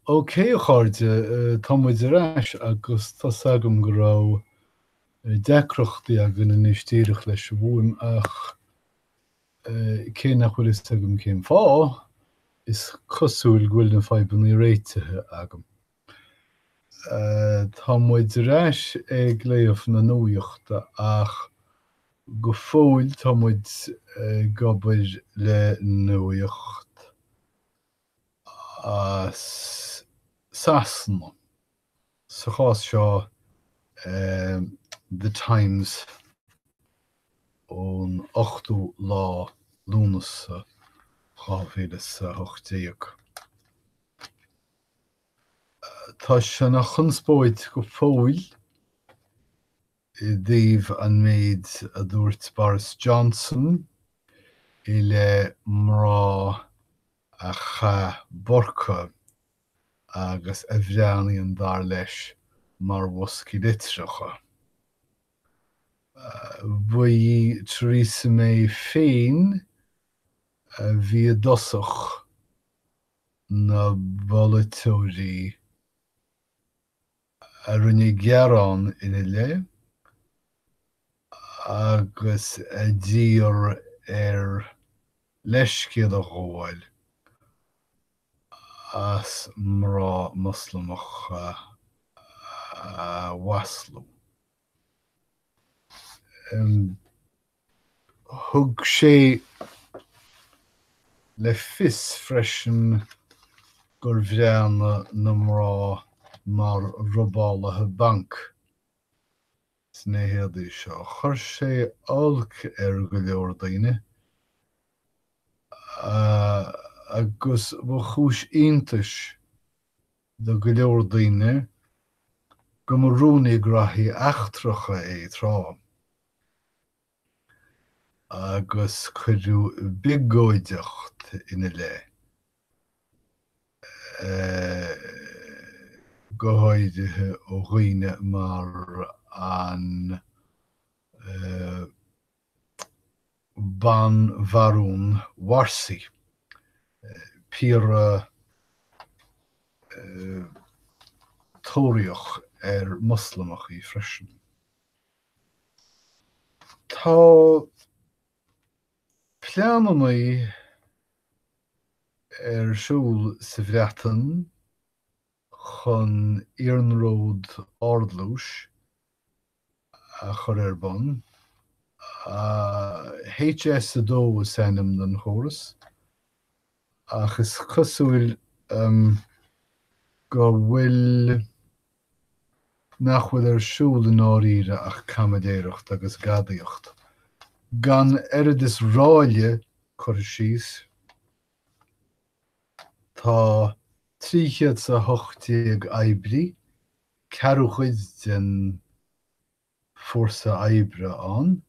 Ok, a chairde, tá muid ar ais agus tá's agam go raibh deacrachtaí againn anois díreach leis an bhfuaim ach cé nach bhfuil fhios agam cén fáth, is cosúil go bhfuil na fadhbanna réitithe agam. Tá muid ar ais ag léamh na nuachta ach go fóill tá muid ag obair le nuacht as Sasana, sa chás seo The Times ón 8ú lá Lúnasa 2018. Tá sé ina chonspóid go fóill i dtaobh an méid a dúirt Boris Johnson i leith mná a chaith burqa agus a bhreathnaíonn, dar leis, mar bhoscaí litreacha. Ba í Theresa May féin a bhí i dtosach na bpolaiteoirí a rinne gearán ina leith agus a d'iarr air leithscéal a ghabháil as mná Moslamacha a mhaslú. Thug sé le fios freisin gur bhreathnaigh na mná mar robálaithe banc sna héadaí seo. Chuir sé olc ar go leor daoine agus ba chúis iontais do go leor daoine go mba Rúnaí Graithí Eachtracha é tráth. agus cuireadh biogóideacht ina leith, go háirithe ó dhaoine mar an Banbharún Warsi, piara Tóraíoch ar Moslamach í freisin. Tá pleananna ar siúl sa Bhreatain chun iarnród ardluais a chur ar bun. HS2 is ainm don chóras, ach is cosúil go bhfuil nach bhfuil ar siúl i ndáiríre ach caimiléireacht agus gadaíocht, gan oiread is ráille curtha síos. Tá 318 oibrí, ceathrú cuid den fórsa oibre ann,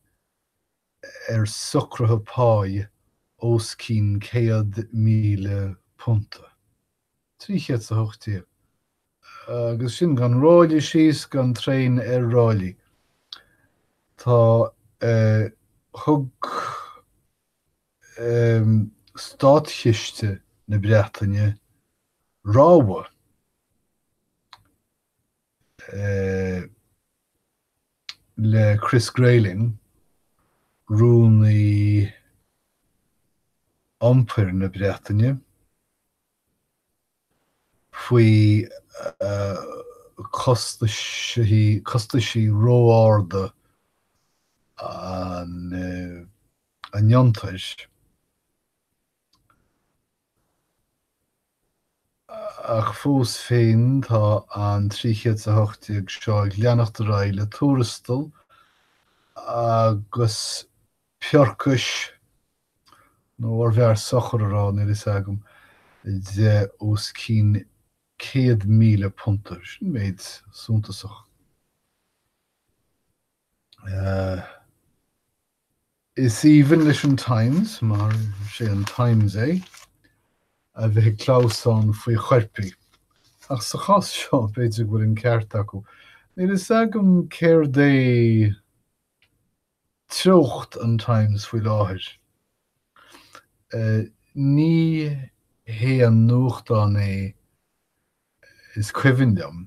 ar socruithe páí os cionn £100,000. 318. Agus sin gan ráillí síos, gan traein ar ráillí. Tá, thug Státchiste na Breataine rabhadh le Chris Grayling, Rúnaí Iompair na Breataine, faoi chostaisí ró-arda an fhiontair. Ach fós féin, tá an 318 seo ag leanacht ar aghaidh le tuarastal agus piorcais nó arbh fhearr sochar a rá, níl fhios agam, de os cionn £100,000. Sin méid suntasach. Is aoibhinn leis an Times, mar is é an Times é, a bheith ag clamhsán faoi choirpigh. Ach sa chás seo, b'fhéidir go bhfuil an ceart acu. Níl fhios agam céard é treocht an Times faoi láthair. Ní hé an nuachtán é. Is cuimhin liom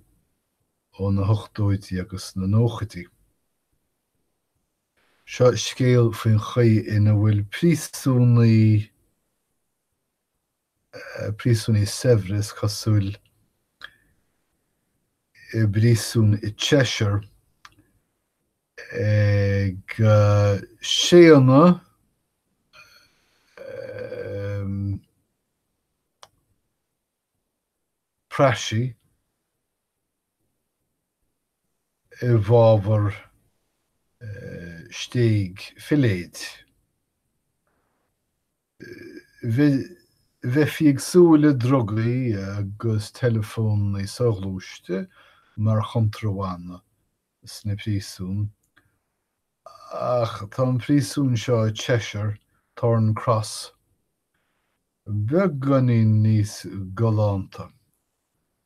ó na hochtóidí agus na nóchaidí. Seo scéal faoin chaoi ina bhfuil príosúnaigh, príosúnaigh saibhre is cosúil, i bpríosún i Cheshire ag séanadh praisí i bhfabhar stéig filléid. Bheifí ag súil le drugaí agus teileafónnaí soghluaiste mar chontrabhanna sna príosúin, ach tá an príosún seo i Cheshire, Thorn Cross, beagáinín níos galánta.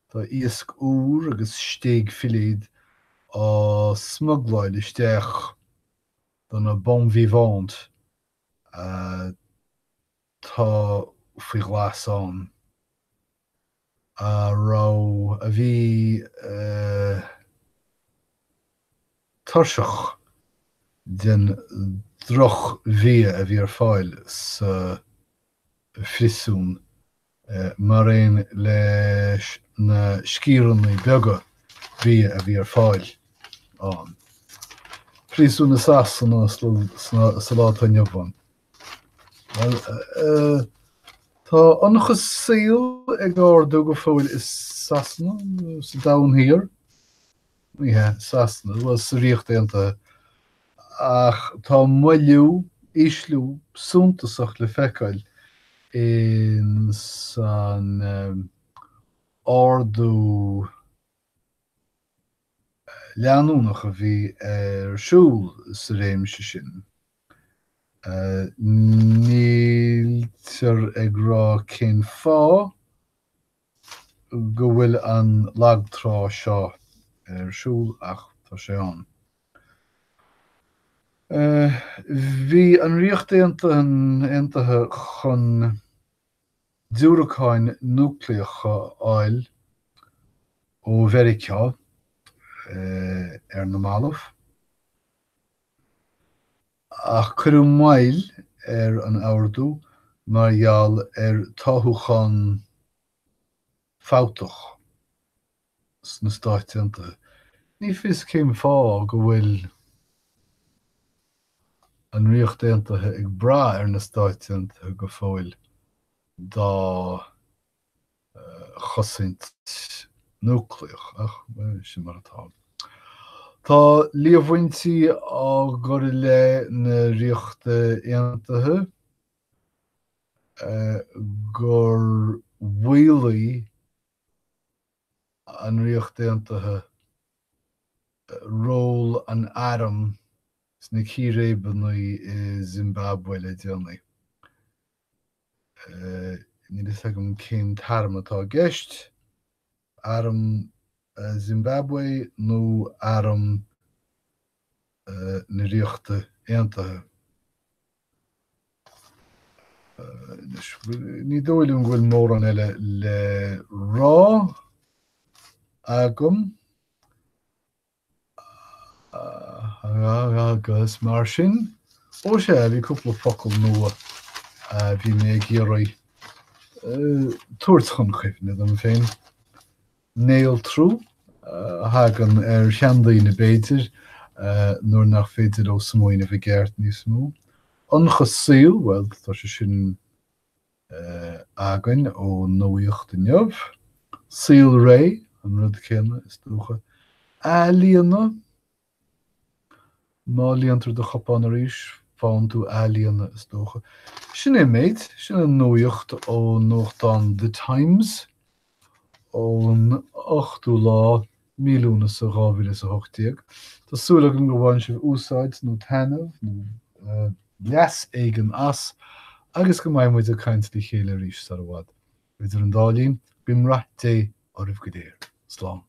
Tá iasc úr agus stéig filléad á smugláil isteach do na bon vivants atá faoi ghlas ann, a raibh, a bhí tuirseach den drochbhia a bhí ar fáil sa phríosún mar aon leis na sciaranna beaga bia a bhí ar fáil ann. Príosún i Sasana sa lá atá inniu ann. Bhuel, tá ionchas saoil ag ardú go fóill i Sasana, sa Domhan Thiar. Ní hea, Sasana, bhuel, sa Ríocht Aontaithe. Ach tá moilliú, ísliú suntasach le feiceáil ins an ardú leanúnach a bhí ar siúl sa réimse sin. Níltear ag rá cén fáth go bhfuil an lagtrá seo ar siúl ach tá sé ann. Bhí an Ríocht Aontaithe chun diúracáin núicléacha a fháil ó Mheiriceá ar na mallaibh, ach cuireadh moill ar an ordú mar gheall ar toghchán fabhtach sna Stáit Aontaithe. Ní fios cén fáth go bhfuil an Ríocht Aontaithe ag brath ar na Stáit Aontaithe go fóill dá chosaint núicléach, ach sin mar atá. Tá líomhaintí á gcur i leith na Ríochta Aontaithe gur mhaolaigh an Ríocht Aontaithe ról an airm sna círéibeanna i Zimbabwe le déanaí. Níl fhios agam cén t-arm atá i gceist, arm Zimbabwe nó arm na Ríochta Aontaithe. Anois, ní dóigh liom go bhfuil mórán eile le rá agam. Agus mar sin, ó sea, bhí cúpla focal nua a bhí mé ag iarraidh tabhairt chun cuimhne dom féin. Néaltrú a thagann ar sheandaoine, b'fhéidir, nuair nach féidir leo smaoineamh i gceart níos mó. Ionchas saoil, bhuel, tá sé sin againn ón nuaíocht inniu. Saolré, an rud céanna, is dócha. Athlíonadh, má líontar do chupán arís, faigheann tú athlíonadh, is dócha. Sin é an méid, sin an nuaíocht ó nuachtán The Times ón ochtú lá mí Lúnasa 2018. Tá súil agam gur bhain sibh úsáid nó taitneamh nó leas éigin as agus go mbeidh muid ag caint le chéile arís sar i bhfad. Idir an dá linn, guím rath Dé oraibh go léir. Slán.